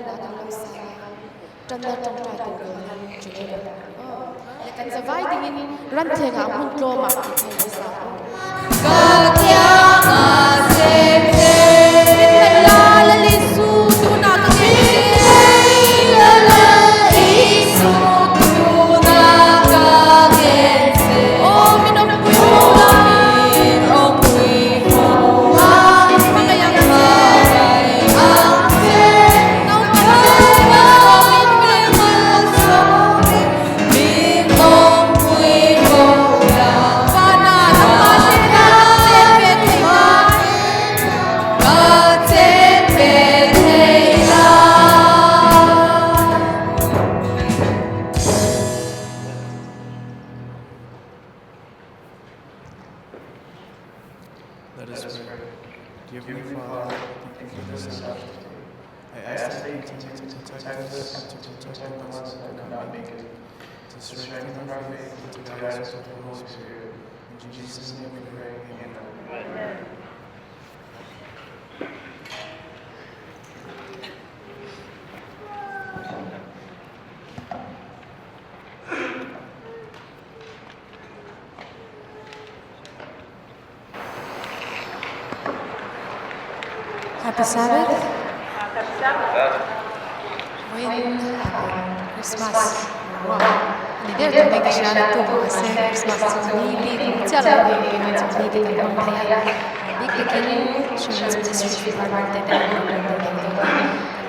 hla kan lo sa a, tanna tawngtai tur khan Julie lo aw. Le kan zavai dingin Ranthlengah hmun tlawmah tih kha lo sa aw. Ka kianga cheng che. Min hnaih la Lal Isu tunah ka ngen che. Min hnaih la Lal Isu tunah ka ngen che. Aw min awmpui fo la. Min awmpui fo la. Hmangaih ang che. Hmangaih ang che. Naupang te malsawmin Min awmpui fo la. Vana lampa hnena chen ve thei nan. Ka chen ve thei nan. Let us pray. Dear Heavenly Father, thank you for this Sabbath day. I ask that you continue to protect us and to protect the ones that could not make it, to strengthen our faith and to guide us with the Holy Spirit. In Jesus' name we pray. Amen. Happy Sabbath. Vawiin Christmas boruak a ni der tawh mai ka hria a tu mahse Christmas chu ni bik awm chiah lo hi keini chu ni te kan hmang thei a bik takin Children's Ministry Department te kan program te kan nei dawn a.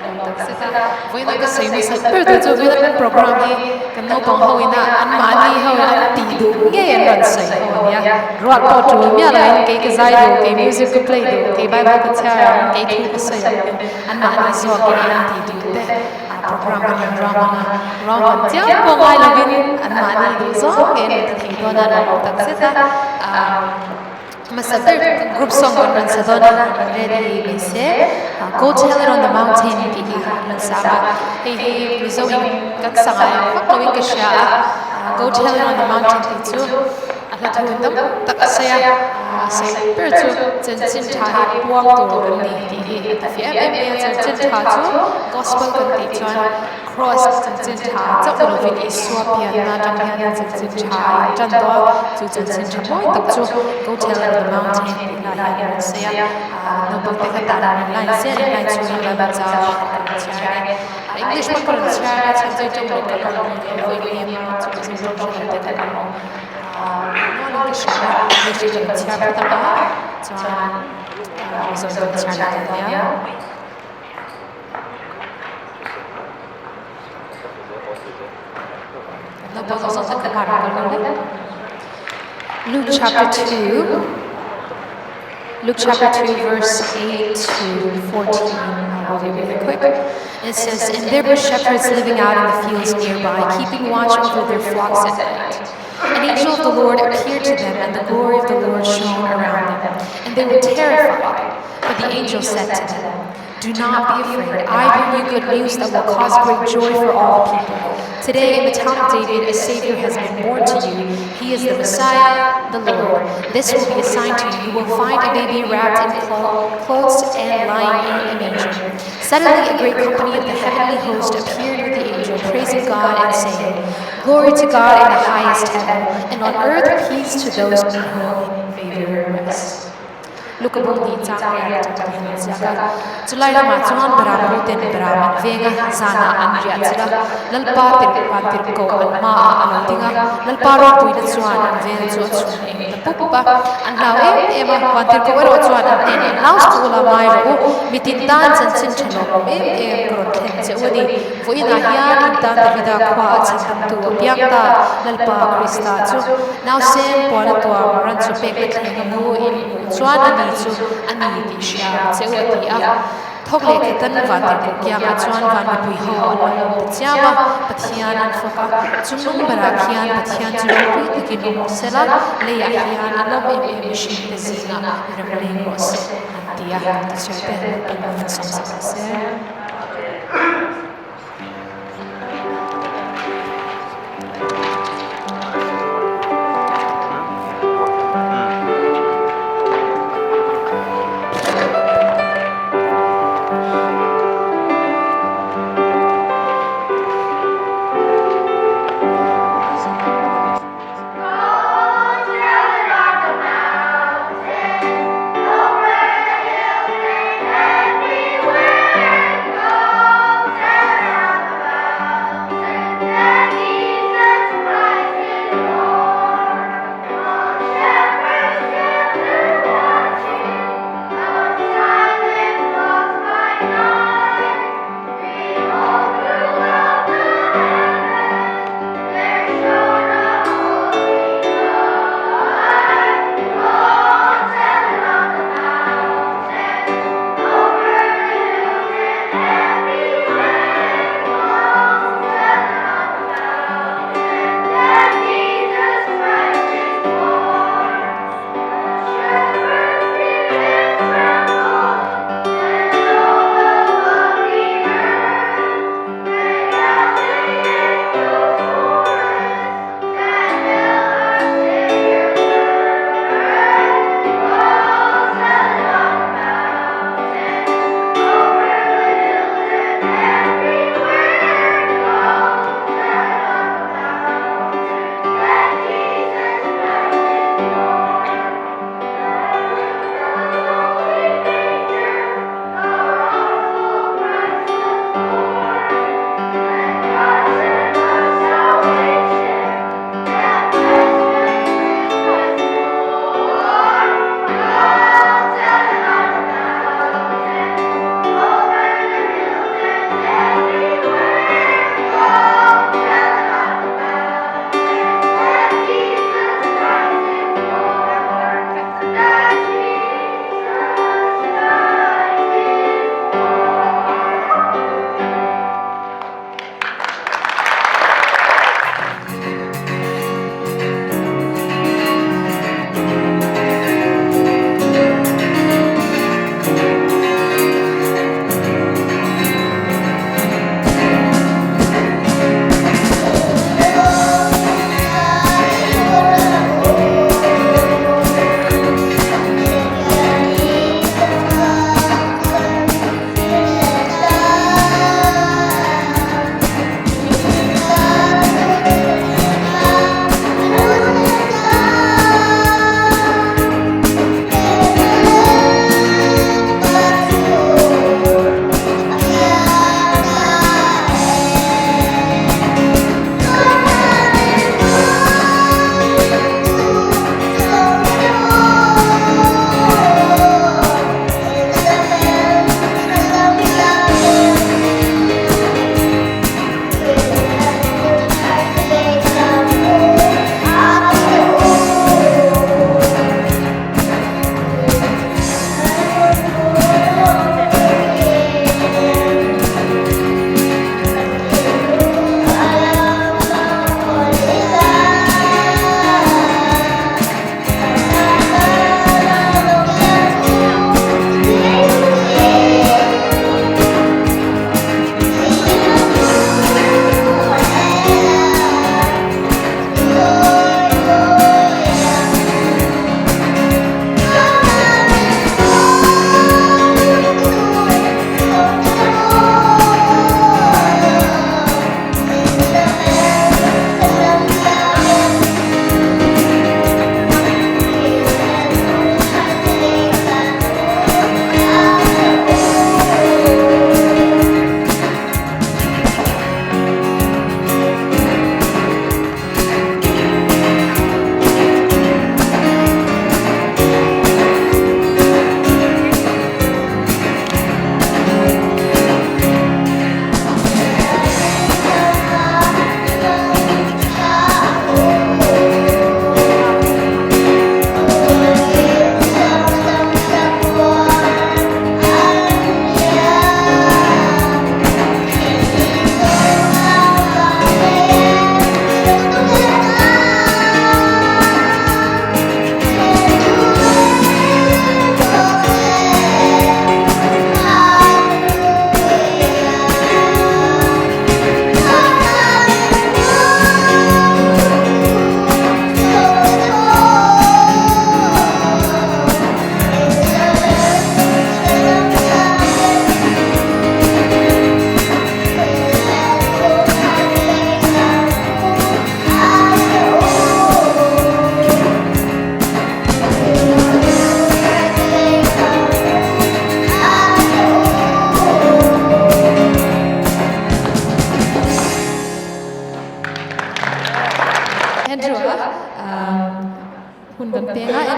Kan lawm tak zet a, vawiina ka sawi hmasa ber tur chu vawiina kan program hi kan naupang ho ina anmahni ho an tih duh ngei an rawn sawi ho a nia. Ruat pawh tul miah loin kei ka zai duh, kei music ka play duh, kei Bible ka chhiar ang, kei thu ka sawi ang te anmahni zawkin an tih duh te program kan rawn ruahman a. Ruahman chiam pawh ngai lovin anmahni duh zawng ngei an rawn ti thei dawn a, an lawm tak zet a. Hmasa ber group song kan rawn sa dawn a, rawn ready mai se. Go tell it on the mountain tih hi kan rawn sa a, hei hi Mizo in kan sa ngai vak lo in ka hria a. Go tell it on the mountain tih chu a hla thu tam tak a sawi a, a sawi ber chu chanchin tha hi puang tur kan ni tih hi a ti fiah em em mai a. Chanchin tha chu gospel kan tih chuan Kraws chanchin tha chauh lovin Isua pianna atang hian chanchin tha a intan tawh a, chu chanchin tha mawi tak chu Go Tell It on the Mountain tih lai hian a rawn sawi a, naupang te kha tan an line zel an line chhungin Bible chau an rawn chhiar a ni. English pawh ka rawn chhiar a, chhan chu tawng leh ka rawn leh vawi hnem a, chu chu tawng hre lo te kan awm nualin ka hria a, English hi ka rawn chhiar phawt ang a, chuan Mizo ka rawn chhiar leh dawn nia. Luke chapter 2, Luke chapter 2, verse 8 to 14. I'll read it really quick. It says, And there were shepherds living out in the fields nearby, keeping watch over their flocks at night. An angel of the Lord appeared to them, and the glory of the Lord shone around them, and they were terrified. But the angel said to them, Do not be afraid. I bring you good news that will cause great joy for all the people. Today in the town of David, a Savior has been born to you. He is the Messiah, the Lord. This will be a sign to you. You will find a baby wrapped in clothes and lying in a manger. Suddenly, a great company of the heavenly host appeared with the angel, praising God and saying, Glory to God in the highest heaven, and on earth peace to those in whom favor rests. Luka bung nih chang riat atang hian an ziak a. Chulai lamah chuan Beram pu ten Beram an veng a, zanah an riah chilh a, Lalpa tirh van tirh koh an hmaah a lo ding a, Lalpa ropuina chuan an vel chu a chhun eng ta pup a, an hlau em em a, van tirh koh erawh chuan an hnenah hlau suh ula mai rawh u, mitin tan chanchin tha lawmawm em em ka rawn thlen che u a ni. Vawiinah hian in tan Davida khuaah chhandamtu a piang ta, Lalpa Krista chu. Nausen puan a tuam ran chu pek na thleng a mu in hmuh chuan a ni chu a ni tih hria ang che u a ti a. Thawk leh khatan van tirhkoh kiangah chuan van mipui ho an lo awm ta chiam a, Pathian an fawk a. Chungnung berah khian Pathian chu ropui takin awm sela, leiah hian a lawm em em mihring te zingah rem leng rawh se an ti a. Tichuan te an lo sawm sak se.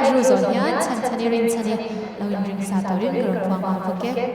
Andrew zawh hian Chhanchhani Rinchhani lo inring sa turin ka rawn phuang nghal bawk e.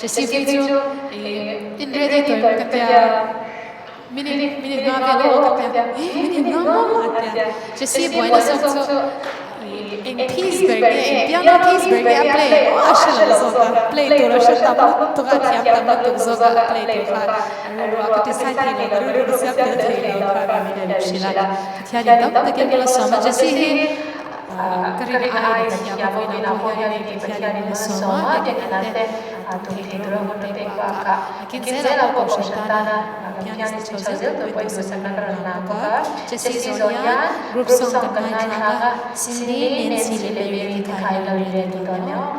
Jesse phei chu in ready tawh em ka tia minute minute nga vel aw ka tia eh minute nga maw a tia Jesse buaina zawk chu eng piece ber nge eng piano piece ber nge a play aw a hre lo zawk a play tur a hre tam lutuk a thiam tam lutuk zawk a play tur kha a rilru a ka ti sai thei lo ka rilru ka siam tel thei lo kha min rawn hrilh a Pathianin tam takin ka la sawm a Jesse hi Ka rin aiin a thiam a vawiinah pawh hian hei Pathianin min la sawm a, biakina te tum thei tura hun a pek bakah kin zelah pawh kohhran tana pianist chho zel tur pawhin duhsakna ka rawn hlan bawk a. Jesse zawh hian group song kan ngaithla a, Cindy, Nancy leh Mary te kha in lo in ready dawn emaw?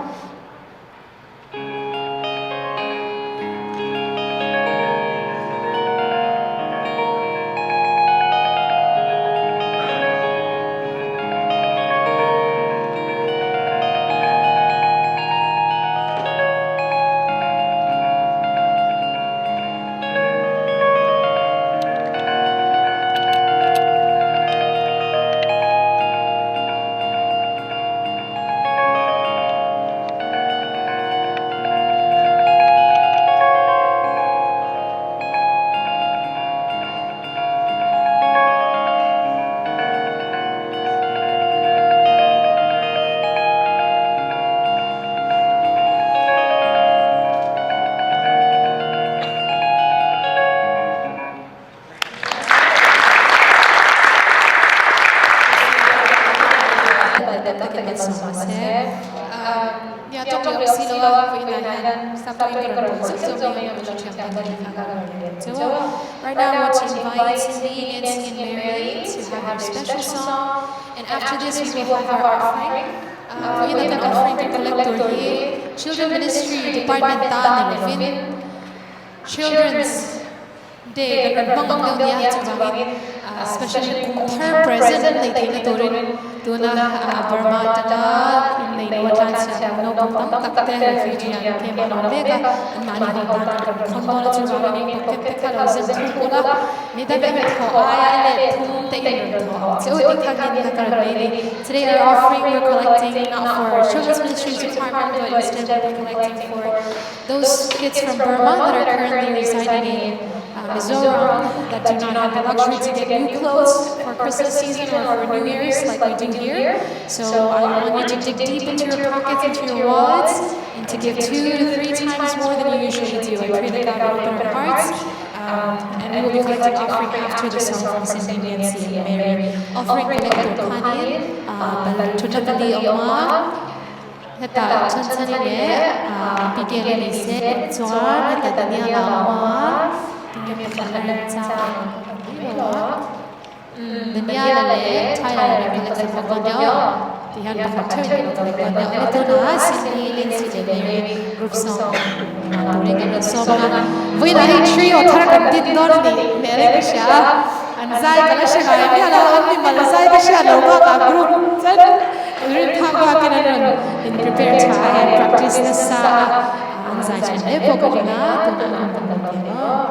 vawiinah hian saptawngin ka rawn pawl zeuh zeuh mai a, min lo thiam tan tih kha ka rawn ngen cheu a. Right now I want to invite Cindy, Nancy and Mary to have their special song and after this we will have our offering. Vawiina kan offering kan collect tur hi Children Ministry Department tan ni lovin Children's Day kan rawn hmang ang deuh nia, chuvangin specially kum thar present nei theihna turin tuna Burma atanga innei lo a tlanchhiah kan naupang tam tak te refugee an camp an awm mek a, anmahni ho tan kan rawn khawn dawn a, chuvangin in pocket te kha lo zep thung ula, midang in thawh aia leh thum te in rawn thawh ang che u tih kha ngenna ka rawn nei a ni. Today our offering we're collecting not for Children's Ministries Department but instead we'll be collecting for Those kids from Burma that are currently residing in Mizoram that do not have the luxury to get new clothes for Christmas season or for New Year's like we do here. So I want you to dig deep into your pockets, into your wallets, and to give 2 to 3 times more than you usually do. I pray that God will open our hearts. And we will be collecting offering after the song from Cindy, Nancy, and Mary. Offering collect khanin, bal thutna pali awma. Hetah Chhanchhani leh Abigail a ni se chuan hetah Daniel a awm a, tinge pakhat a remchang a mai lo a, Daniel-a leh Tyler a rawn collect bawk dawn nia aw, ti hian pakhat theuh in kan rawn collect dawn nia aw, tunah Cindy, Lindsay leh Mary group song turin kan rawn sawm ang a, vawiinah hei trio thar kan din dawn a ni hmel in ka hria a, an zai ka la hre ngai miah lo, an mimal zai ka hriat lo bakah group chuan Rin phak bakin an rawn in prepare tha a, an practice nasa a, an zai tha hle pawh ka ring a, tunah an rawn lang ve maw.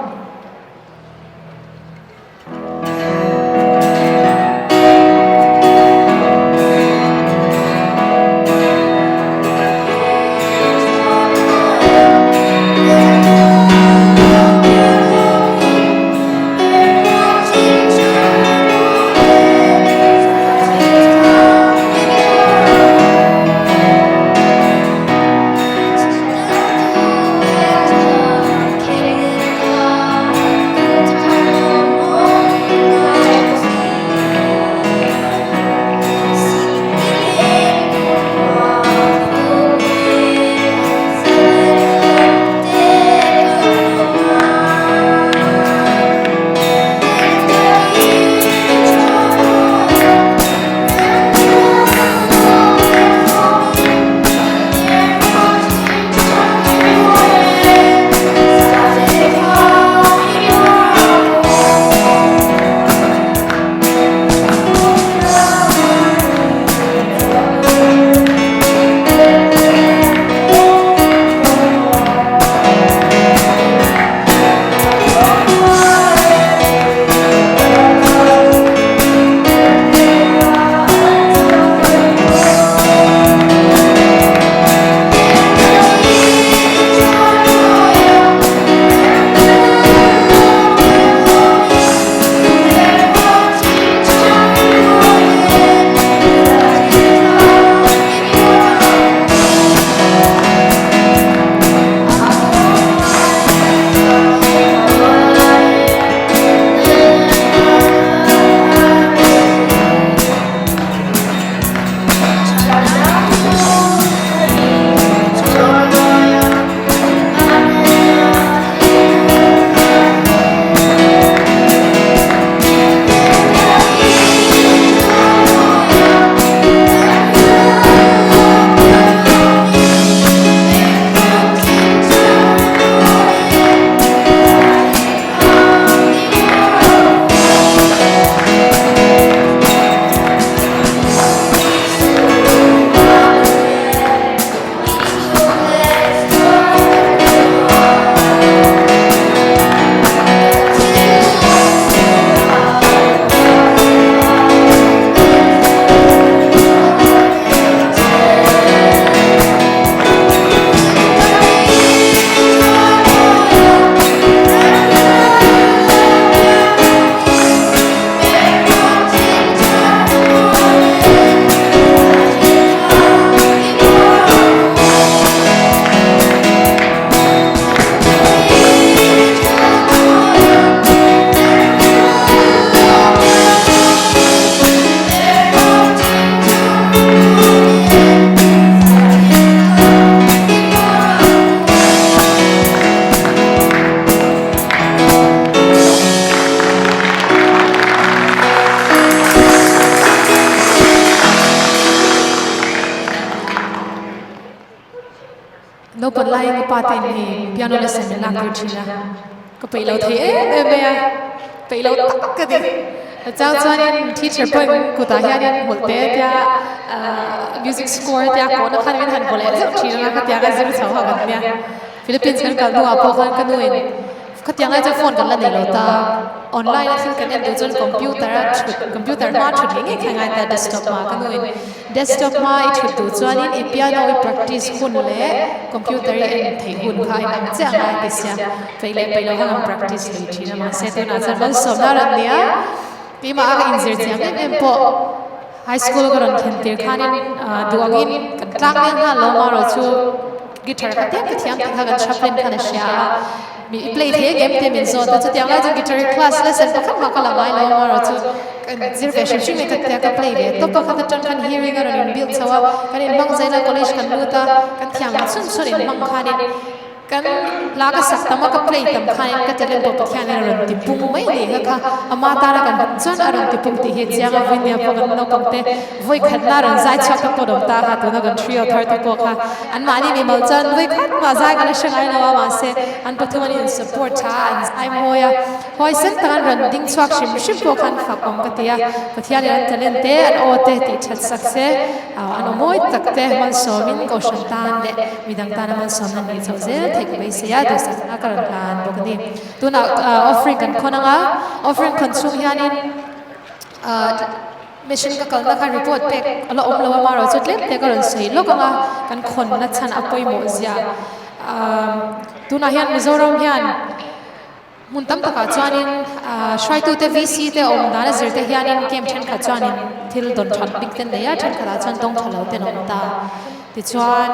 pa te in hei piano lesson min lak tir thin a, ka peih lo thei em em mai a, peih lo tak ka ni. Chang chuanin teacher pawhin kutah hianin hmulh te tia music score tia kawhna khan min han vaw leh zeuh thin a, khatiang a zir chho ha kan nia. Philippines kan kal hnuah pawh khan ka nuin khatiang lai chuan phone kan la nei lo ta, online a thil kan en duh chuan computer a thut computer hma thut ngei ngei kha ngai ta desktop hma ka nuin desktop hma i thut duh chuanin i piano i practice hun leh computer i en theih hun kha a inang chiah ngai ti sia peih leh peih lo khan kan practice lui thin a mahse tunah chuan malsawmna rawn nia keimah a ka inzir chiang em em pawh High school ka rawn thlen tir khanin duh angin kan tlak nel nghal lo marawh chu guitar kha tlem ka thiam tih kha kan chaplain khan a hria a, mi i play thei em tih min zawt a, chutiang lai chuan guitar class lesson pakhat mah ka la ngai lo marawh chu kan zir ve hrim hrim in ka tia ka play ve tawp a, khata tang khan hearing a rawn in build chho a, kan inhmang zel a college kan lut a, kan thiam chhun chhun inhmang khanin. Kan hla ka sak tam a, ka play tam khanin ka talent pawh Pathianin a rawn ti pung mai a nih kha kha ama tana kan hmuh chuan a rawn ti pung tih hi a chiang a, vawinia pawh kan naupang te vawi khatna rawn zai chhuak te pawh an awm ta kha tuna kan trio thar te pawh kha anmahni mi mal chuan vawi khat mah zai ka la hre ngai lo a mahse an pathum an in support tha a an zai mawi a huaisen tak an rawn ding chhuak hrim hrim pawh khan fak awm ka ti a Pathianin an talent te an aw te tih that sak se. An aw mawi tak te malsawmin Kohhran tan leh midang tana malsawmna nih chhoh zel theih ka beisei a, duhsakna ka rawn hlan bawk a ni. Tunah offering kan khawn ang a, offering khawn chhung hianin mission ka kalna kha report pek a la awm lo a, amaherawhchu chu tlem te ka rawn sawi lawk ang a, kan khawnna chhan a pawimawh zia. Tunah hian Mizoram hian. Hmun tam takah chuanin hruaitute VC te awm dan a zir te hianin camp thenkhat chuanin thil dawn that bik te an nei a, thenkhatah chuan dawng tha lo te an awm ta. Tichuan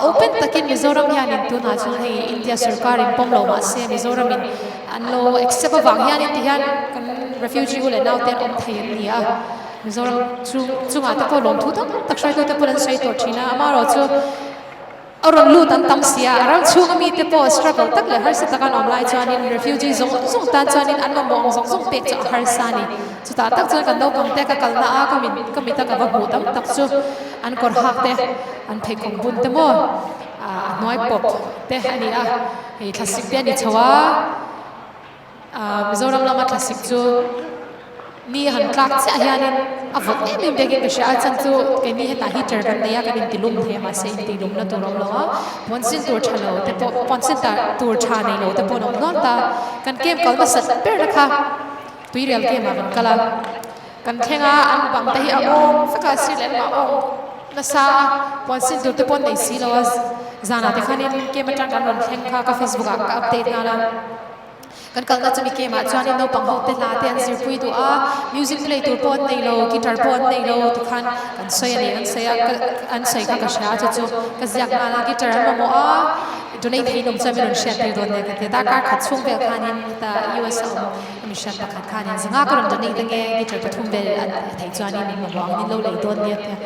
open takin Mizoram hianin tunah chuan hei India sorkarin pawm lo mahse Mizoramin an lo accept avang hianin tihian kan refugee u leh naute an awm thei an ni a. Mizoram chungah te pawh lawmthu tam tak hruaitute pawh an sawi tawh thin a, amaherawhchu A rawn lut an tam si a, a ram chhunga mite pawh struggle tak leh harsa taka an awm lai chuanin refugee zawng zawng tan chuanin an mamawh ang zawng zawng pek chu a harsa a ni. Chutah tak chuan kan naupang te ka kalna a ka mit ka mita ka va hmuh tam tak chu an kawr hak te, an pheikhawk bun te maw a hnuai pawp te a ni a, hei thlasik te a ni chho a. Mizoram lama thlasik chu ni a han tlak chiah hianin a vawt em em vekin ka hria a, chhan chu keini hetah heater kan nei a, kan intilum thei a mahse intilumna tur a awm lo a, puan sin tur tha lo te pawh puan sin tur tha nei lo te pawh an awm nual ta, kan camp kal nasat ber na kha tuirial camp ah kan kal a, kan thleng a an bang te hi a awng vek a sir leh lamah a awng nasa a, puan sin tur te pawh an nei si lo a, zanah te khanin camp atang kan rawn thleng kha ka facebook ah ka update nghal a. Kan kalna chumi game ah chuanin naupang ho te hla te an zirpui duh a, music play tur pawh an nei lo, guitar pawh an nei lo tikhan kan sawi a ni, an sawi a, an sawi kha ka hria a chu chu ka ziak nghal a, guitar an mamawh a, donate thei nawm chuan min rawn hriat tir dawn nia ka ti a, darkar khat chhung vel khanin heta US a awm a mi hriat pakhat khanin zanga ka rawn donate ange guitar pathum vel a theih chuanin min mamawh ang in lo lei dawn nia tia.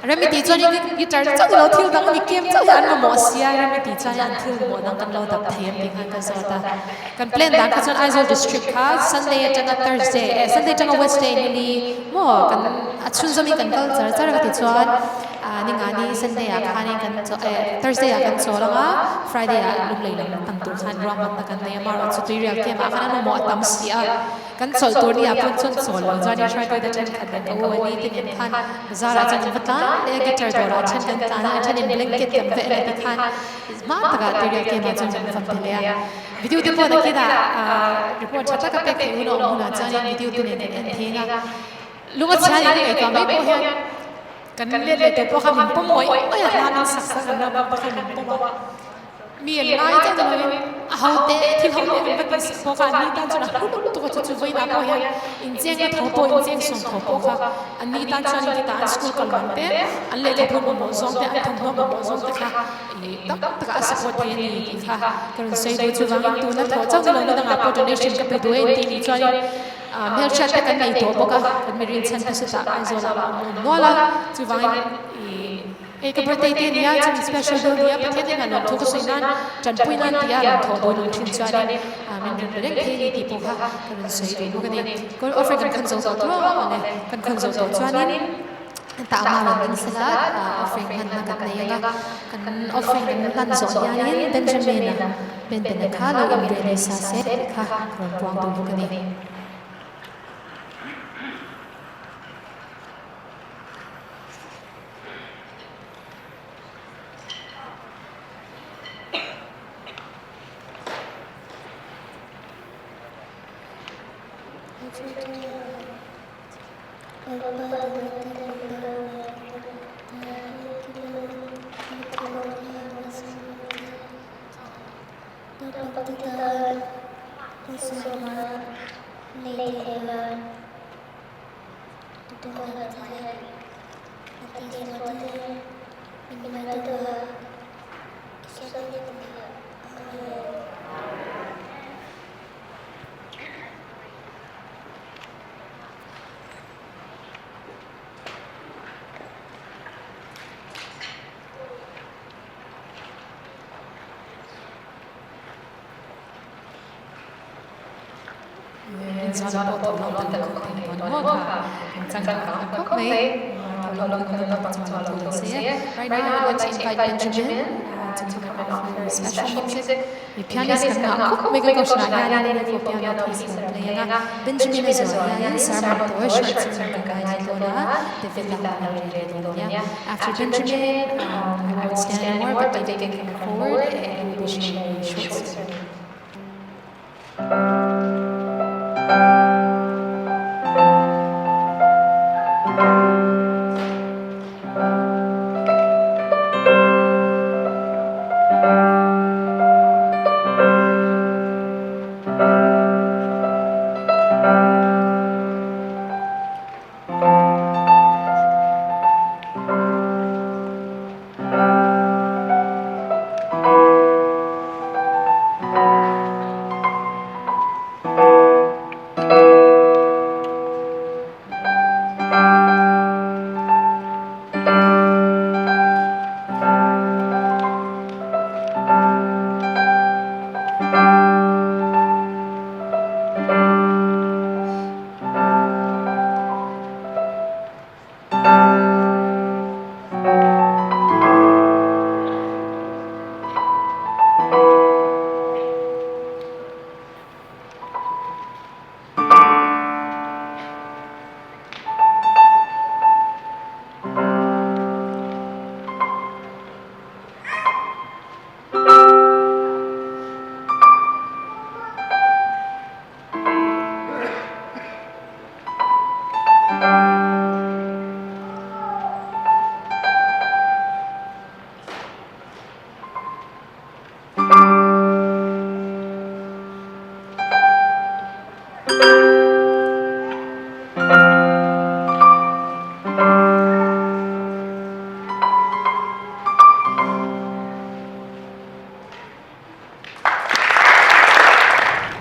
Remi tih chuanin guitar chauh lo thil dang mi kem chauh hi an mamawh sia, Remi tih chuanin an thil mamawh dang kan lo dap thei em tih khan ka zawt a. Kan plan dan kha chuan Aizawl district kha Sunday atanga Thursday eh Sunday atanga Wednesday nili maw kan a chhunzawmin kan kal char char a ka ti chuan ah ningani Sunday ah khanin kan chaw eh Thursday ah kan chawl ang a Friday ah lunglei lam pan tur khan ruahmanna kan nei a marawh chu tuirial camp ah khan an mamawh a tam si a. Kan chawlh tur ni ah pawn chuan chawl lo chuan in hruaitute thenkhat nen ka u a ni te nen khan bazar ah chuan kan va tlan leh a guitar dawr ah then kan tlan a a then in blanket kan va en a ti khan hma takah tuirial camp ah chuan kan va pe leh a video te pawh nakinah ah report tha tak a pek theih hun a awm hunah chuan in video te nen kan en thei ang a lunga chhia nen ngaihtuah mai pawh hian kan let leh tur pawh kha min pawm ngawih ngawih a hla min sak sak an lo bawk kha min pawm a. Mi an ngai chauh ni lovin a ho te thil ho te an va tih sak pawh kha an ni tan chuan a hlu lutuk a chu chu vawiinah pawh hian incheng na tho pawh incheng sawm tho pawh kha an ni tan chuan in tah an school kal man te an lehkhabu mamawh zawng te an thawmhnaw mamawh zawng te kha ih tam takah a support thei a ni tih kha ka rawn sawi duh chuvangin tuna thawh chauh ni lo ni dangah pawh donation ka pe duh e intih nih chuanin ah hmelhriat te kan nei tawh bawk a kan mi rinchhan te sawtah Aizawl ah a awm awm nual a chuvangin ih. Hei ka birthday te ania chumi special dawn nia Pathian hian a lawmthu ka sawi nan tanpui nan tia a lawmthaw dawn ang thin chuanin min rawn be reng thei a ni tih pawh kha ka rawn sawi duh bawk a ni. Gold offering kan khawn zo tawh tluang ang le, kan khawn zo tawh chuanin. Ta ama rawn ding sela offering hlanna kan nei ang a, kan offering kan hlan zawh hianin Benjamin-a Benbena kha lo inrel nasa se tih kha ka rawn puang duh bawk a ni. Right now, I'd like to invite Benjamin to come and offer special music. Mi pianist kan ngah khawp mai ka kohhranah hianin a ni piano piece a rawn play ang a, Benjamin a zawh hianin sermon tawi short sermon kan ngaithla dawn a, David lah a lo inrel dawn a nia. After Benjamin, I won't stand anymore but David can come forward and he will be sharing a short sermon.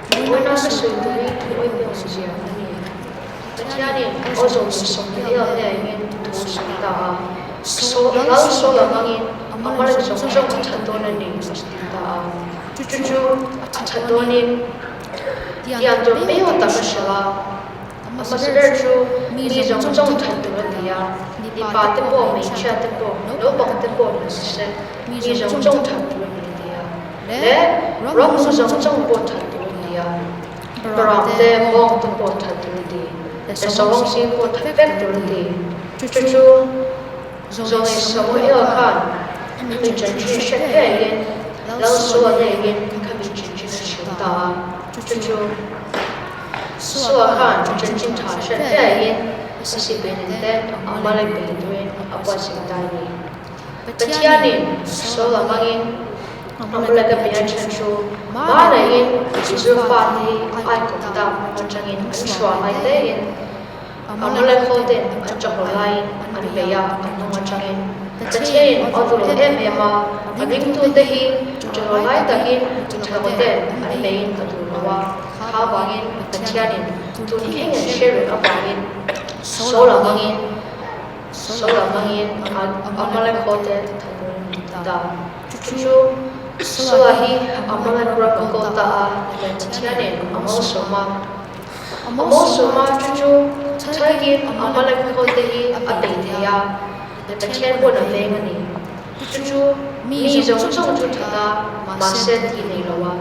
Vawiina ka sawi turin thu awihawm zia a ni. Pathianin aw zawm Samuel hnengin thu a sawi ta a, Lal Saula hmangin Amalek zawng zawng a that dawn a ni a ti ta a. Chu chu a that dawnin tiang tur mai aw tak a hrilh a, a hmasa ber chu mi zawng zawng that tur a ni a, mipa te pawh, hmeichhia te pawh, naupang te pawh ni se mi zawng zawng that tur a ni a ti a. Le ram zu zawng zawng pawh that tur a ni a, Ram te, bawng te pawh that tur a ni, le sawng zing pawh that vek tur a ni. Chu chu Zawngei Samuel khan mi chanchin hre ngeiin Lalsua neiin kha mi chanchin a hrilh ta a. Chu chu Sua khan chanchin tha hre ngeiin a sipenin te a malai bei turin a buatsaih ta a ni. Pathianin Saula hmangin Amaleka bia then chu Maalaiin Israel fate hi Aikawp dam atangin an hrual lai hlein Amalek hoten an chawhlo laiin an bei a, an hnung atangin Pathianin a duh lo em em a, a ringtute hi chawhlo lai takin thakoten an beiin a duh lo a, kha avangin Pathianin tun thleng an hre reng avangin Saula hmangin Saula hmangin Amalek hote thatur an ti ta. Chu chu Saula hi Amalek ram a ko ta a, Pathianin a malsawm a. A malsawm a, chu chu Thakin Amalek hote hi a bei thei a, Pathian pawn a veng a ni. Chu chu mi zawng zawng chu that a, mahse tih nei lo a.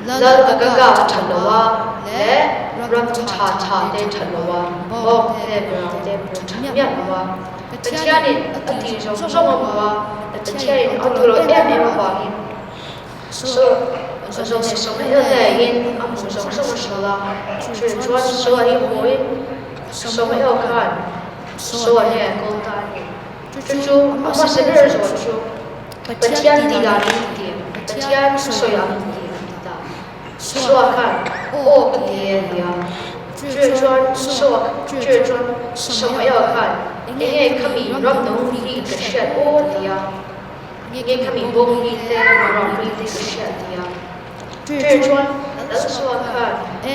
Lal Agaga a that lo a, leh ram tha tha te that lo a, bawk te berang te pawh that miah lo a. Pathianin a tih zawng zawng a hmu a, Pathianin a duh loh em em avangin Saw zawng leh sawm leh laiin a hmuh zawng zawng a hrilh a, chutah chuan Saw hi hawiin sawm leh khan Saw hi a kawl ta a ni. Chu chu a hmasa ber zawh chu Pathian tih dan in ti, Pathian sawi ang in ti a ti ta. Saw khan aw ka ti a ni a, chutah chuan Saw chutah chuan sawm leh khan enge khami ram dang hi ka hriat aw a ti a. Nge khami bawng mi te ram mi te ka hriat ti a. Ṭe chuan Lalsua khan e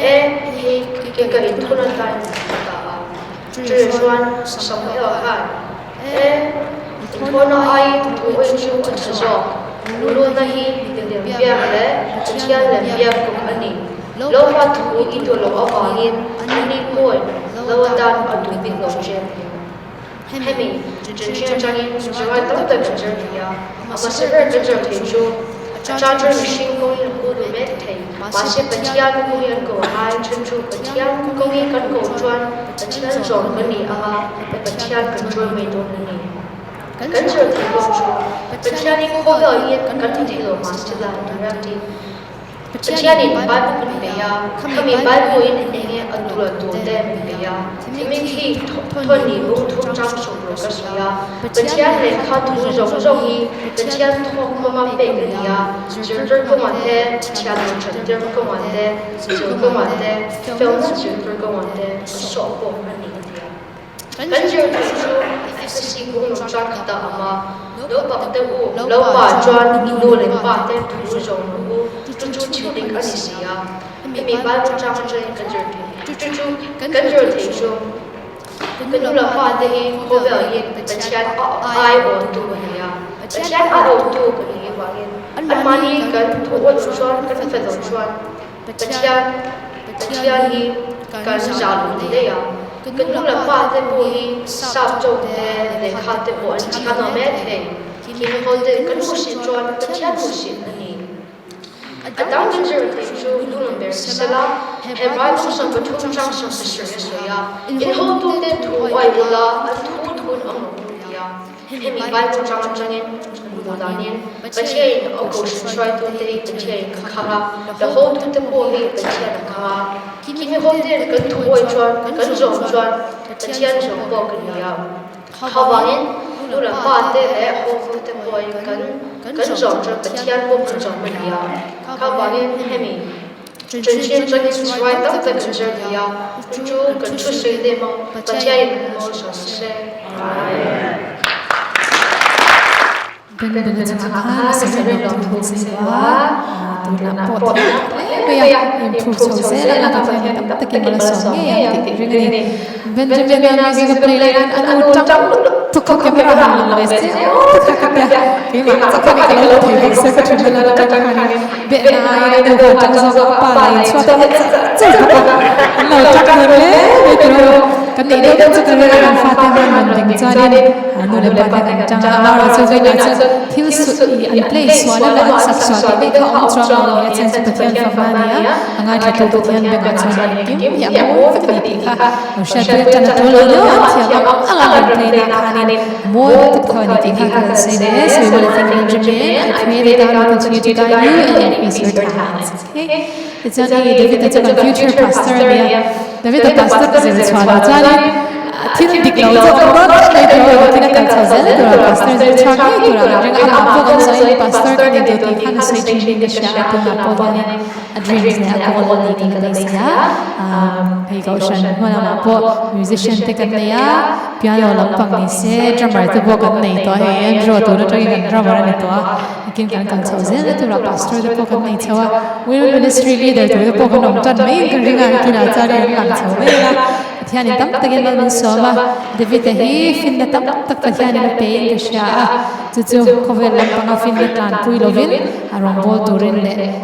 hei ke ka inthun atan a ta a. Ṭe chuan Samuel khan e inthawna aiin thu awih chu a ṭha zawk. Luluna hi milem biak leh Pathian lem biak kawng a ni. Lo hma thu i duh loh avangin ani pawhin lo atan a duh bik lo che a ti. Hemi chanchin atangin July tam tak kan zir thei a, hmasa ber kan zir thei chu a charger mihring kawngin a kul duh mek thei. Mahse Pathian kawngin an ko ngai then chu Pathian kawngin kan ko chuan Pathian zawm kan ni anga Pathian kan chawi mai dawn a ni. Kan zir thei bawk chu Pathianin khawvel hi kan ti thei lo mahse la directing Pathianin Bible min bei a, khami Bible-in enge a tul a tul te min bei a, thimi khi thawn nih bung thum chang sawm rawh ka sawi a, Pathian lehkha thu zawng zawng hi Pathian thawk hmanga pek a ni a, zirtir kawngah te, thian lo thattir kawngah te, zir kawngah te, felna zirtir kawngah te a sawh pawh a ni a ti a. Kan zir thei chu FSC kawng lo chuan khatah a awm a, naupang te u, lo pa chuan nu leh pa te thu zawng rawh u, chu chu thil dik a ni si a, hemi Bible chang atangin kan zir thei, chu chu kan zir thei chu ka nu leh pa te hi khawvel hi Pathian ai awltu a ni a, Pathian ai awltu kan nih avangin anmahni kan thu awlh chuan kan fel loh chuan Pathian Pathian hi kan zah lo ti daih a, kan nu leh pa te pawh hi sap chauh te lehkha te pawh an thiam lo mai thei, khi ho te kan hmuhsit chuan Pathian hmuhsit a ni. A dang kan zir theih chu nu ber sela, he Bible 33 chang 17 a sawi a, in hotute thu uai ula an thu thun ang rawh u ti a. Hemi Bible chang atangin hmuh danin Pathiain a kohhran hruaitute hi Pathiain a khang a, la hotute pawh hi Pathian a khang a. Kimi hoten kan thu awih chuan, kan zawm chuan Pathian zawm pawh kan ni a. Khavangin nu leh pa te leh hotute pawhin kan kan zawm chuan Pathian pawh kan zawm a ni a. Khavangin hemi chanchin atangin hruai tam tak kan zir thei a, chu chu kan thu sawi lem ang, Pathianin kan mawlsawm se. Amen. Ben bena chungah khan Sarin lawm thu a sawi a, tunah pawh thil hle mai a, improve chho zel a, Pathian tam takin mal a sawm ngei ang tih ring a ni. Benjamin-a music a play laiin a nu tang lutuk kha camera han lang ve se aw ti kha ka tia, keimah chu kha ni ka lo thei bawk se ka thin vel a tang khanin behna aiin a nu kha tang zawk a, a pa lah in chhuat a en char char bawk a, an lo tang ve hle mai tiraw. Kan neih deuh deuh chu ka ring a, kan fate hian rawn ding chuanin nu leh pa te kan tang a, amaherawh chu vawiinah chuan thil i an play sual emaw an sak sual tih vek kha a awm chuang lo a ni a, chuan chu Pathian fakna a ni a, a ngaithla tu Pathian bengah chuan engkim hi a mawi vek a ni tih kha lo hriat pui a, tan a tul lo deuh a, thiam ang ang a rawn play na khanin mawi lutuk tho a ni tih kha ka rawn sawi leh e, so we wanna thank Benjamin, I pray that God will continue to guide you and increase your talents, okay? Tichuan hei David-a chu kan future pastor a ni a, David-a pastor zir chhuah loh chuanin thil dik lo chu awm dawn dawn mai tur a tin a kal chho zel tur a, pastor zir chhuak ngei tur a kan ring a, amah pawh kan sawiin pastor ka ni duh tih khan a sawi thin in ka hria a, tunah pawh hianin a dreams leh a goal a ni kan la beisei a, hei kohhran hma lamah pawh musician te kan nei a, piano lampang ni se drummer te pawh kan nei tawh a, hei Andrew tun atangin kan drummer a ni tawh a. Engtin kan kal chhoh zel na turah pastor te pawh kan nei chho a, women ministry leader tur te pawh kan awm tan mai in kan ring a, kinah chuan in an lang chho mai a. Pathianin tam takin mal min sawm a, David-a hi finna tam tak Pathianin a pein ka hria a, chu chu khawvel lampanga finna tlanpui lovin a rawngbâwl turin leh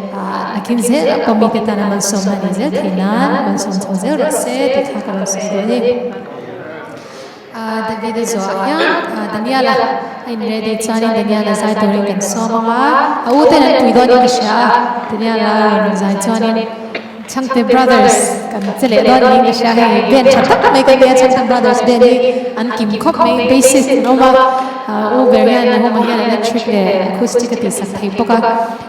nakin zel a pawh mite tana malsawmna ni zel thei nan malsawm chho zel rawh se tih kha ka lo sawi duh a ni. David-a zawhah hian Daniel-a a in ready chuanin Daniel-a zai turin kan sawm ang a, a u ten an pui dawnin ka hria a, Daniel-a rawn zai chuanin Chhangte Brothers kan che leh dawn niin ka hria a, hei band tha tak mai kan nei a, Chhangte Brothers band hi an kim khawp mai, bassist an awm a, u ber hian Nahuma hian electric leh acoustic a tihsak thei bawk a,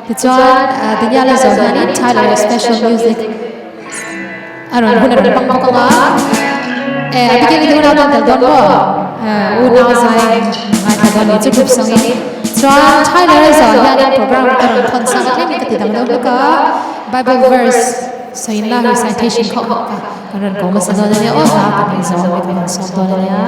tichuan Daniel-a zawh hianin Tyler special music A rawn hun a rawn hmang bawk ang a. E, a bikin i unau tan tel dawn maw? E, unau zai ngaithla dawn ni chu group sangin. Chuan Tyler a zawh hianin program ka rawn thawn sang a tlemin ka ti dang deuh hlek a. Bible verse sawiin la recitation kha awm ka kan rawn ko hmasa dawn a nia aw hla kan rawn zawh ang kan rawn sawm dawn a nia.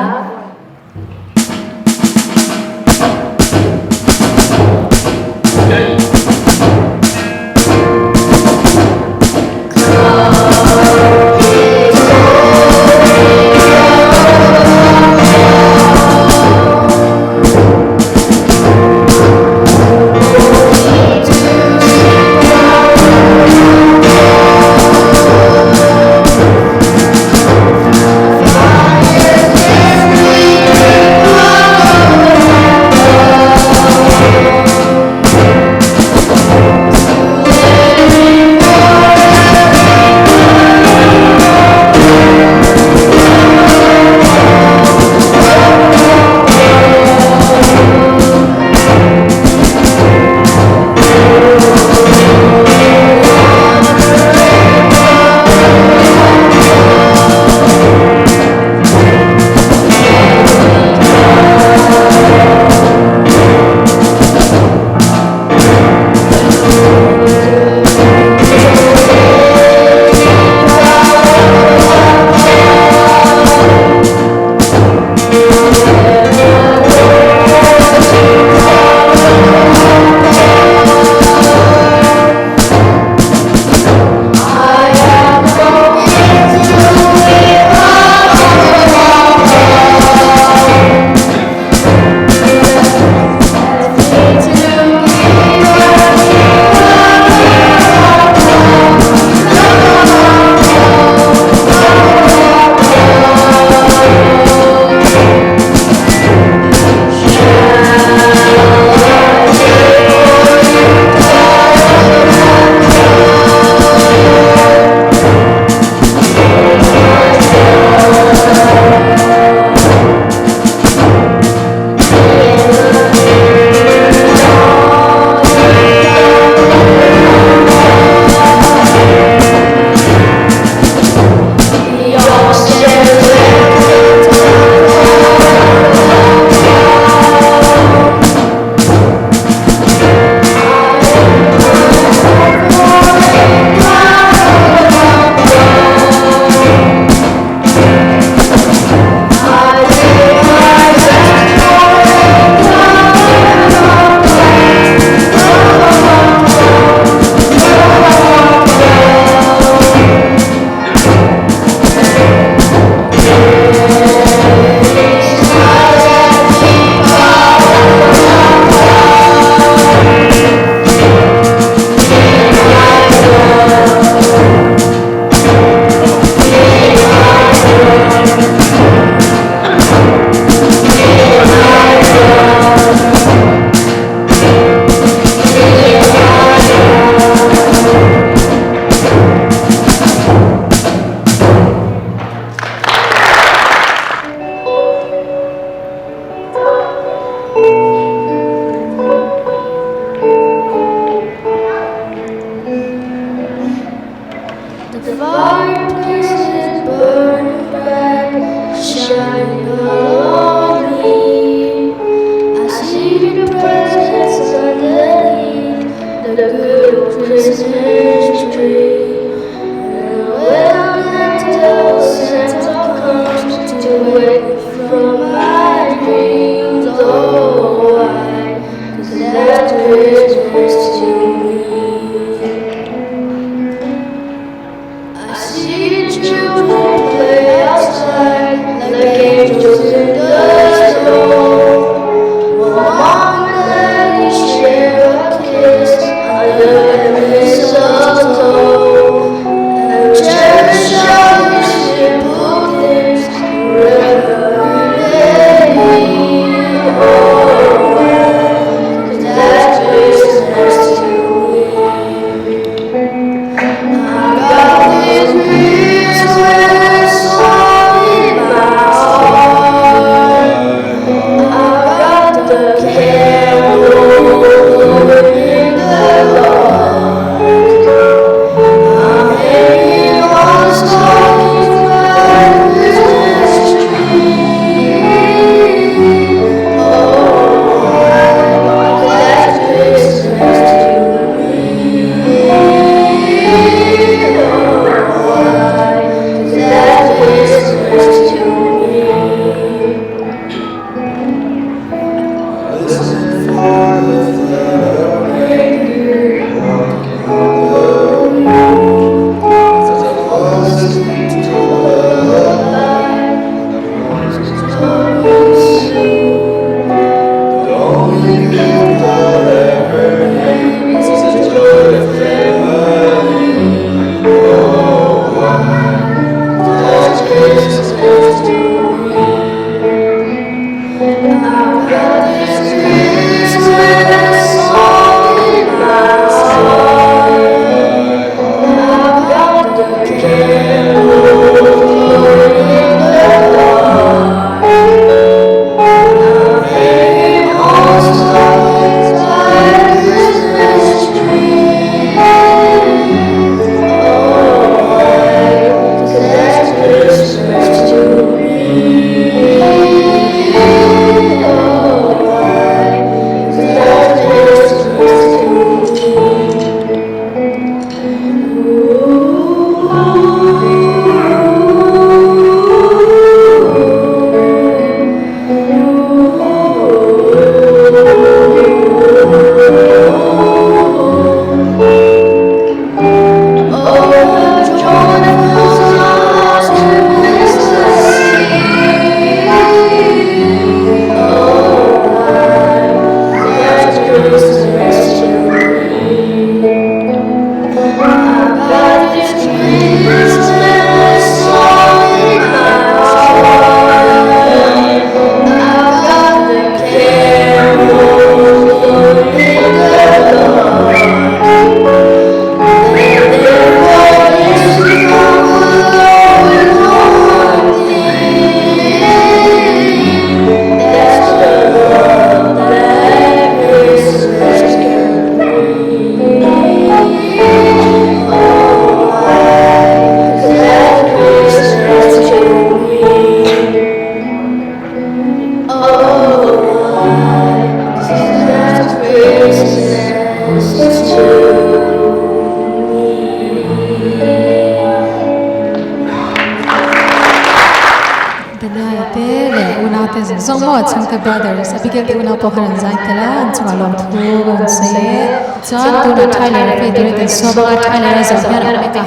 Daniel te leh unaute zawng zawng maw a chhungte brothers Abigail te unau pawh khan an zai tel a an chungah lawmthu ka rawn sawi e. Chuan tunah Tyler a play turin kan sawm anga Tyler a zawh hian Omeka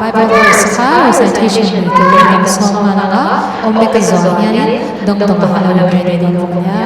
Bible verse kha recitation nei turin kan sawm nghal ang a Omeka zawh hianin dawng dawng ah a lo ready dawn bawk ania.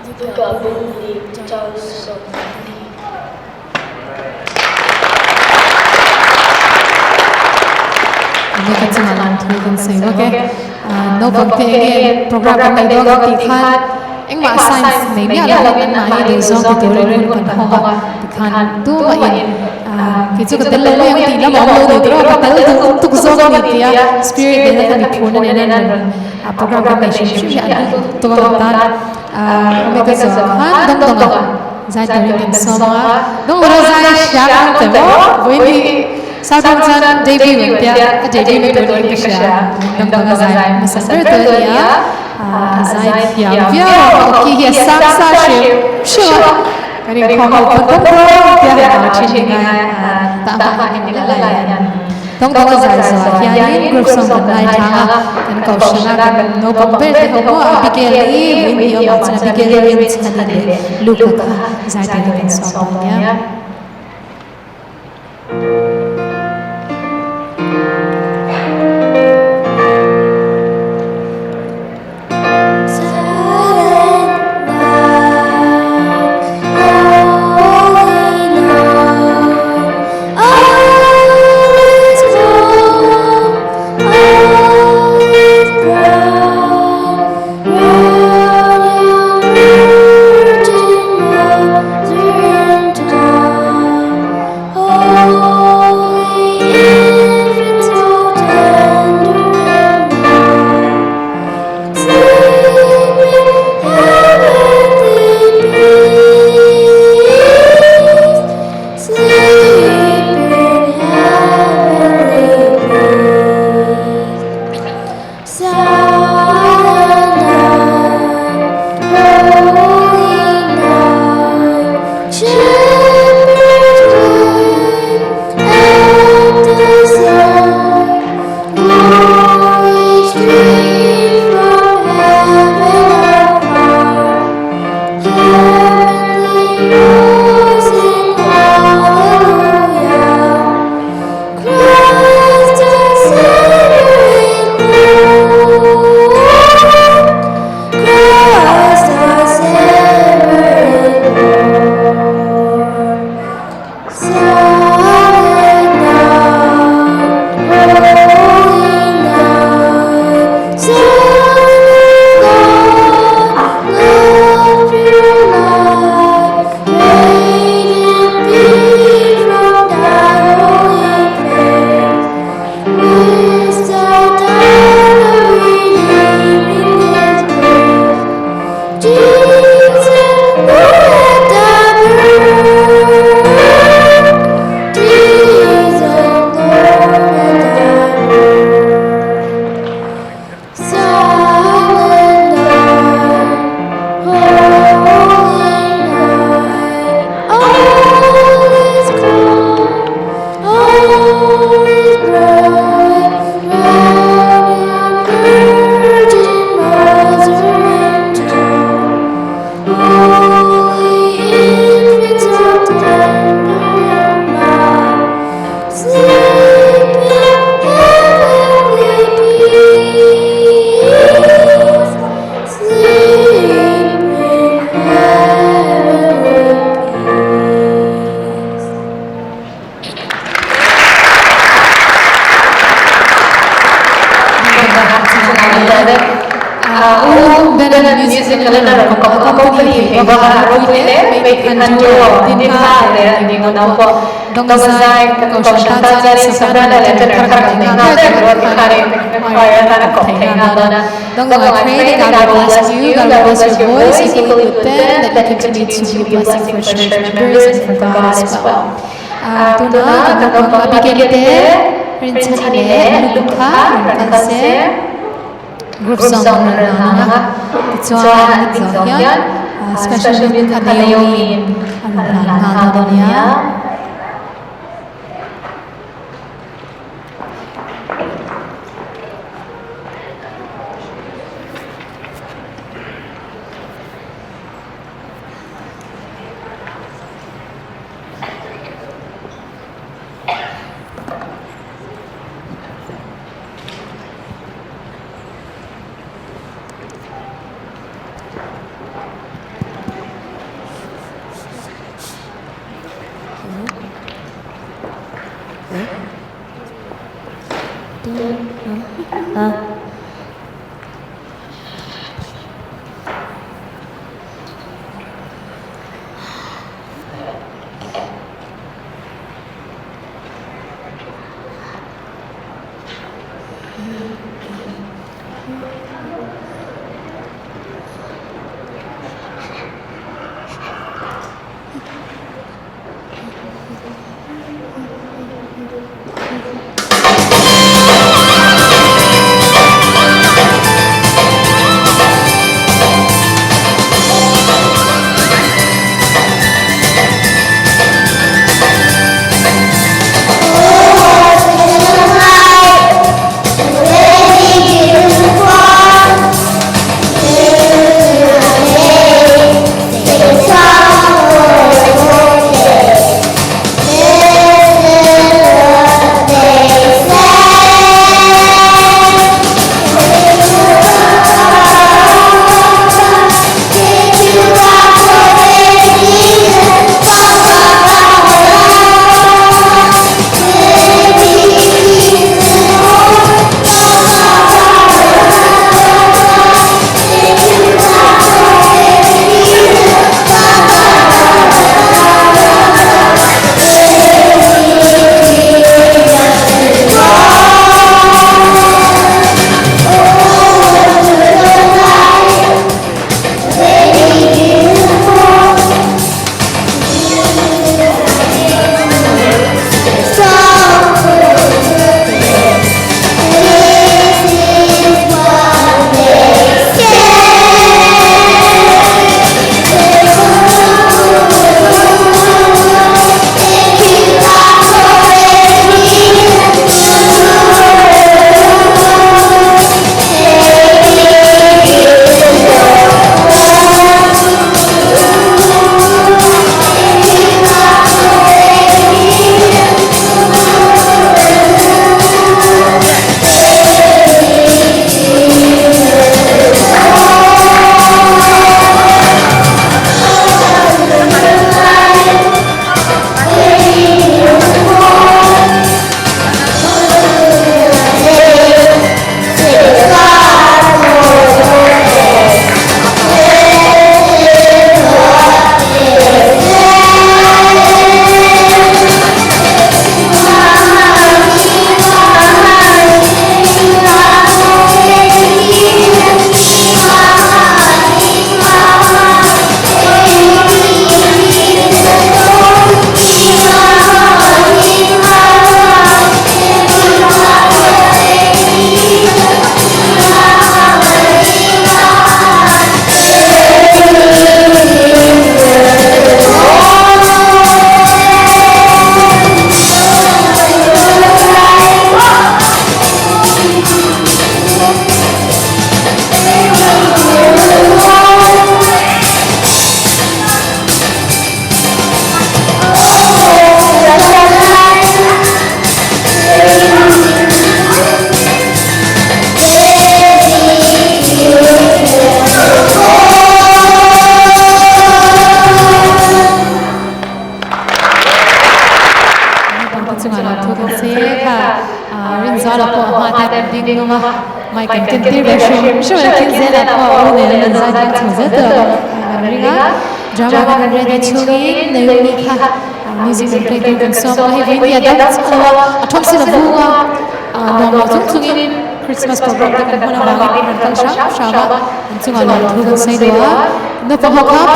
Luka bung hnih chang 20. Omega chungah lawmthu kan sawi bawk e. Naupang te enge program kan nei dawn ang tih khan engmah science nei miah lovin anmahni duhzawng ti turin hun kan hawng a, tikhan tumahin kei chu ka tel lo mai ang tih lam a awm lo ni tawh a, ka tal duh tuk zawk a ni tia spirit nena kan miphurna nena an rawn program kan nei hrim hrim hi an hlu tuk a kan tan. Omega zawng khan dawng dawng a zai turin kan sawm a, dawng dawng a zai hria kan awm teh maw? Vawiin hi Southern chuan debut an tia, a debut na tur niin ka hria, dawng dawng a zai hmasa ber tur a ni a, a zai thiam viau a, a awki hi a sang sa hrim hrim a, kan inkhawm ho pawn dawng dawng tia han au thin hi ngai a, tah hma hian la lai hian. Tawng tawng a zai zuah hianin group song kan ngai thlang a, kan kohhran a kan naupang ber te ho pawh Abigail hi Winnie awmah chuan Abigail hi Rinchhani leh Luke kha zai turin kan sawm dawn nia. I pray that God will bless you, God will bless your voice equally with them, that you continue to be a blessing for church members and for God as well. Tuna kan naupang Abigail te, Rinchhani leh Luka rawn kal se, group song an rawn hlang ang a, tichuan an dik zawh hian special unit kha Naomi in a rawn hlang nghal dawn a nia.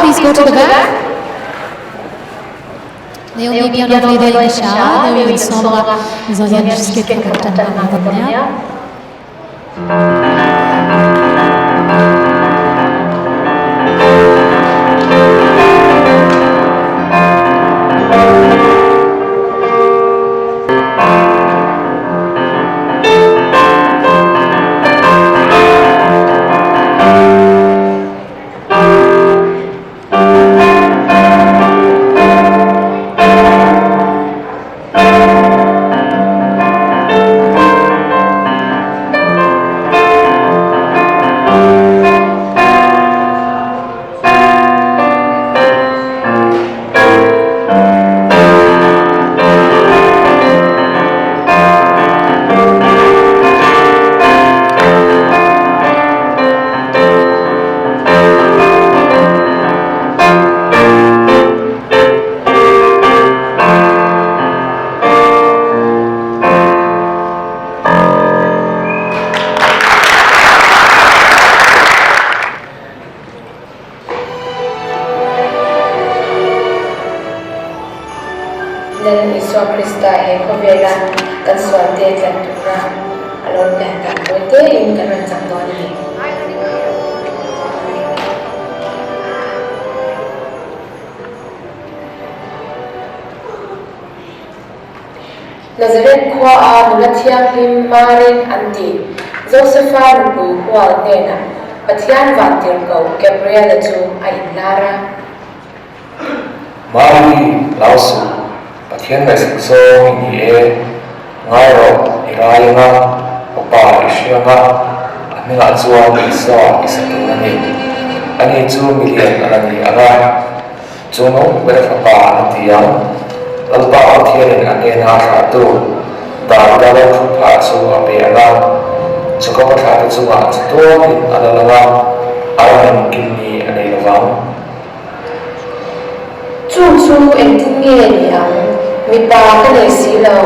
Please go to the back. Naomi piano play do in sha, Naomi soma zonian wszystkie kanta Lal Isua Krista he khawvela kan sualte tlan tura a lo pian dan tawi tein kan rawn chang dawn a ni. Nazareth khuaa nula thianghlim Marin an tih Josefa nupui hual hnenah Pathian vantirhkoh Gabriel-a chu a inlar a. Mari, Lau suh, Pathian ngaihsak zawng i ni e, ngai rawh, i rai anga, fapa i hria anga, a hmingah chuan Isua i sa tur a ni. Ani chu milian a la ni anga, chu nung ber fapa a ti ang. Lalpa Pathianin a hnena a thlahtu Davida lo thu phah chu a pe anga, Jakoba thlahte chungah chatuanin a la lang a, a ramin kilni a nei lovang. Chu chu engtin nge ni ang? Mipa ka nei si lo.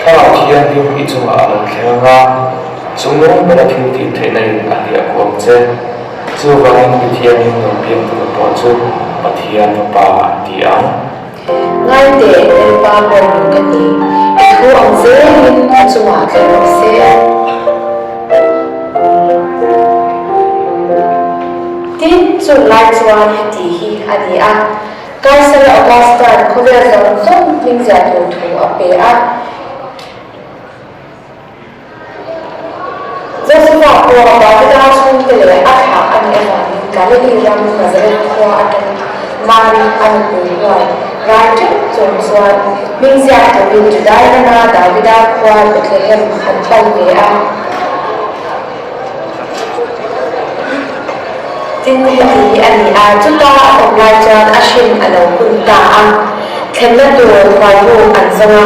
Thlarau Thianghlim i chungah a lo thleng ang a, chung lawng bera thil tih theihna in a hliah kuh ang che. Chuvangin mi thianghlim lo piang tur pawh chu Pathian Fapa an ti ang. Ngaite, Lalpa pawh ka ni. I thu ang zelin ka chungah thleng rawh se. Tin, chung lai chuan heti hi a ni a, Kaisar Augustan khawvel zawng zawng hming ziah tur thu a pe a. Josefa pawh Davida chhungte leh a thlah a nih avangin Galili ram Nazareth khua atang Mari a nupui huai rai teuh chung chuan hming ziak turin Judai rama Davida khua Bethlehem an pan ve a. Tin, heti hi a ni a, chuta a awm lai chuan a hrin a lo hun ta a, thlenna tur khualbuk an zawng a.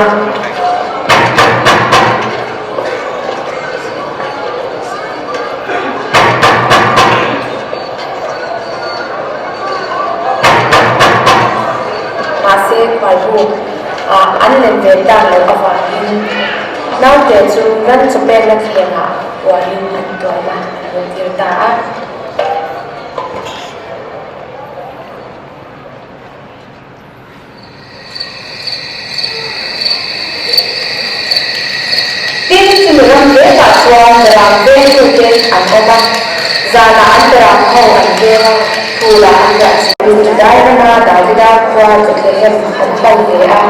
Mahse, khualbuk ah an lem ve tak loh avangin naute chu ran chawpekna thlengah puanin an tuam a, an rawn tir ta a. Tin, chumi ram vekah chuan beram vengtute an awm a, zanah an beram ho an veng a, phulah an riah chhun. Judai rama Davida khua Bethlehem an pan ve a.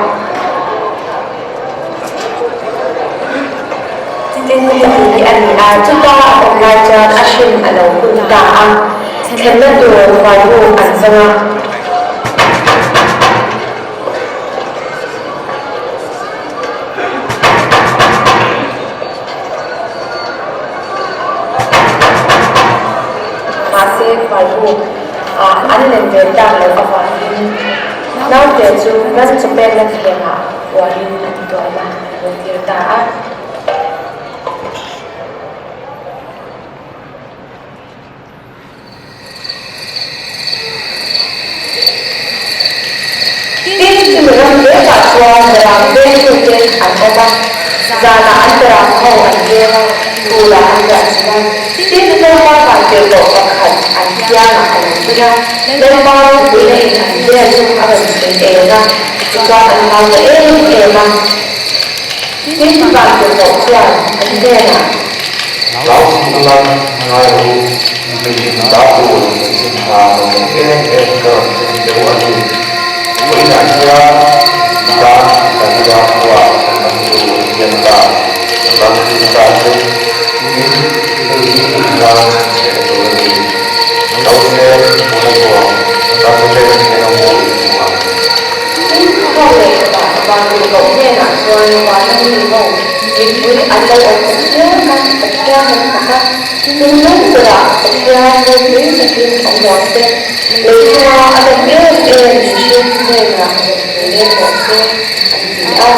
Tin, heti hi a ni a, chuta a awm lai chuan a hrin a lo hun ta a, thlenna tur khualbuk an zawng a. Mahse, khualbuk ah an lem ve tak loh avangin naute chu ran chawpekna thlengah puanin an tuam a, an rawn tir ta a. Tin, chumi ram vekah chuan beram vengtute an awm a, zanah an beram ho an veng a, phulah an riah chhun a. Tin, Lalpa vantirhkoh pakhat an kiangah a lo ding a, Lalpa ropuina in an vel chu a rawn chhun eng a, tichuan an hlau ta em em a. Tin, vantirhkoh chuan an hnenah. Hlau chhung lam ngai rawh u, miin dah tur chanchin tha lo awm em em ka rawn thlen deuh a ni. Vawiinah hian tan Davida khuaah kan awm tur hian ta ram hlim ta che, tin hei hi ram chheh tur a ni. Naute bula tuam ram chen eng emaw in hmu ang. Tin, khaw leh khatah vantirhkoh hnenah chuan vana mi ho mipui an lo awm ta chiam a, Pathian an fak a, thinlung berah Pathian ropui takin awm rawh se, lei chunga a lawm em em mihring hnenah rawn pui leng rawh se, an ti a.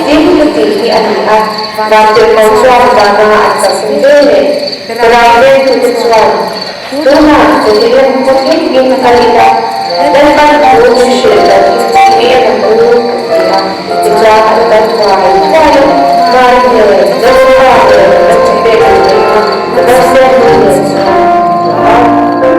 Tin, heti hi a ni a, Vantirhkoh chuan vana an kalsan ve leh Beram vengtute chuan, Tunah Bethlehem khaw thleng in kal ila, Lalpan thu min hrilh dan hi mi en ang u, an ti. chuan an kal thuai thuai a, Mari nen, Josefa nen, Naute pek an nei a, Naute nu nen chuan an hmu a.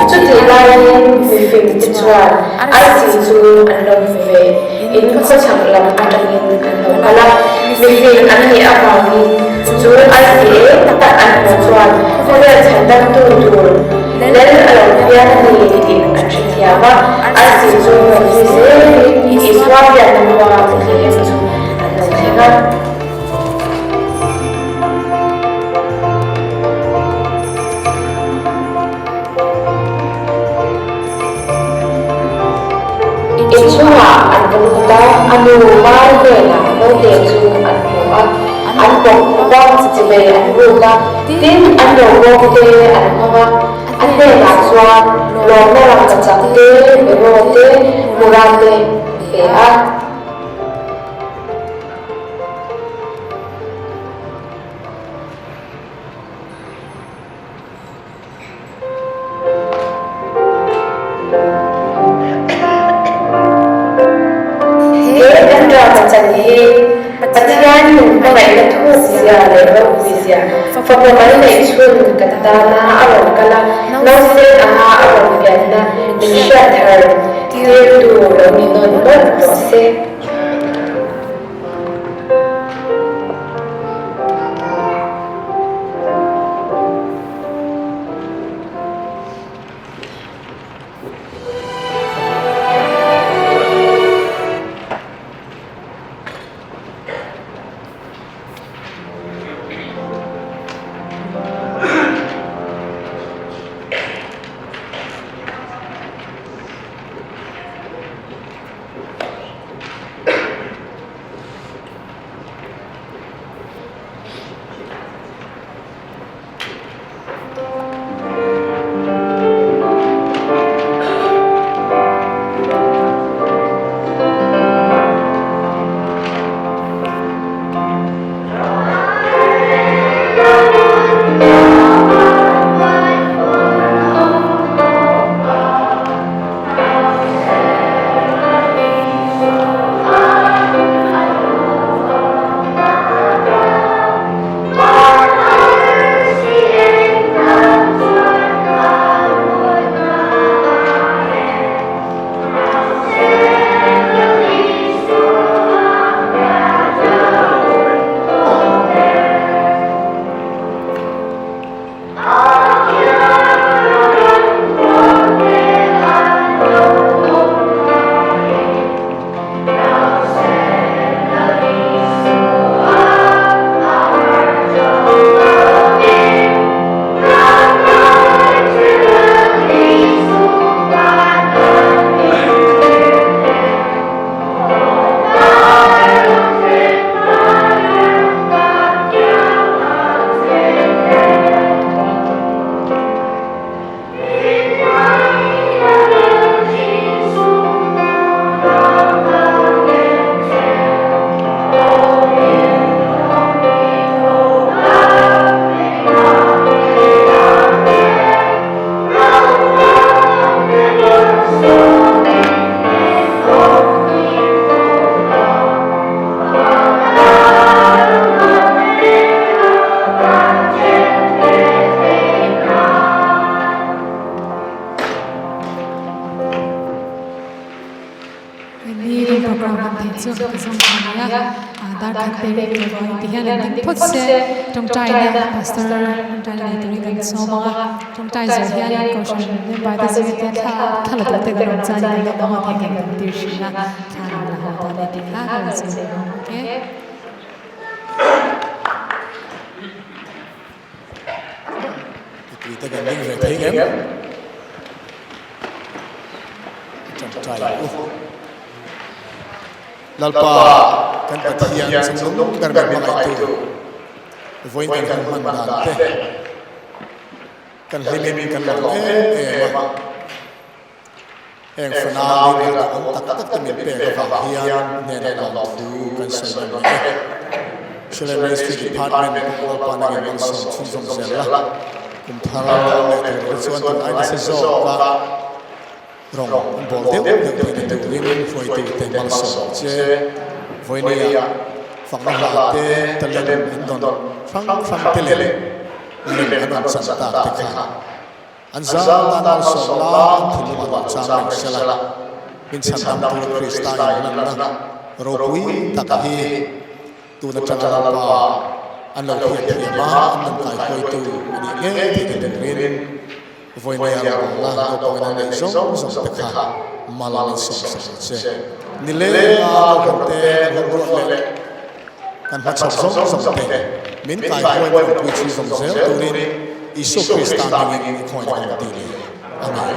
Chutih laiin mifing te chuan arsi chu an lo hmu ve, in khawchhak lam atangin an lo kal a, mifing an nih avangin chu arsi eng tak an hmuh chuan khawvel chhandamtu tur lel a lo piang a ni tih an hrethiam a, arsi chu rawn zui zelin Isua pianna khua Bethlehem chu an lo thleng a. Inchhungah an va lut a, a nu Mari hnenah naute chu an hmu a, an bawk bawk a, chivei an ruk a, tin an lo bawk te an hmang a, a hnenah chuan lawmna rangkachak te, beraw te, mura te an pe a. He kan drama chan hi Pathian min hmangaihna thuk zia leh ropui zia fapa mal neih chhun kan tana a rawn kal a, nausen anga a rawn pianna min hriat thar tirtu lo ni nawn mawlh rawh se. Ni kan program han thei chu ka zawng thei mai a, dar khat pek tur pawh ti hian an ding phawt se tawngtaina pastor tawngtaina nei turin kan sawm ang a, tawngtai zawh hian kohhran member te zinga te thla thla la duh te kan awm chuan in kan lo awm a thei kan tum tir thin a, thla an la haw dawn e tih kha ka rawn sawi leh ang ok. Mipui te kan ding ve thei em? Ṭangṭai ang u. Lalpa, kan Pathian chungnung ber min hmangaihtu, vawiin kan hun hman dan te kan hlimin kan lawm em em a. Heng fanau rinna awm tak tak te min pek avang hian hnenah lawmthu kan sawi nawn leh e. Children Ministry Department pawh Lalpa nangin malsawm chhunzawm zel la, kum thar leh tur te chuan tun ai nasa zawk a rawng an bawl deuh deuh theihna turin hruaitu te malsawm che. Vawinia fakna hla te talent an dawn hrang hrang te leh lem an rawn chan tak te kha An zam tan malsawm la, an thinlung ah lo chang reng sela, min chhan dam tur Krista in lanna ropui tak hi tun atanga Lalpa an lo hriat thiam a, an rawn kaihruaitu a nih ngei theih na turin vawinia rawngbawlna naupangin an neih zawng zawng te kha mal an sawm sak ang che. Nileng a Kohhran te kan hun ruat leh Kan hmachhawp zawng zawng te min kaihruai min awmpui chhun zawng zel turin Isua Krista hmingin i khawngaih na kan ti leh. Amen.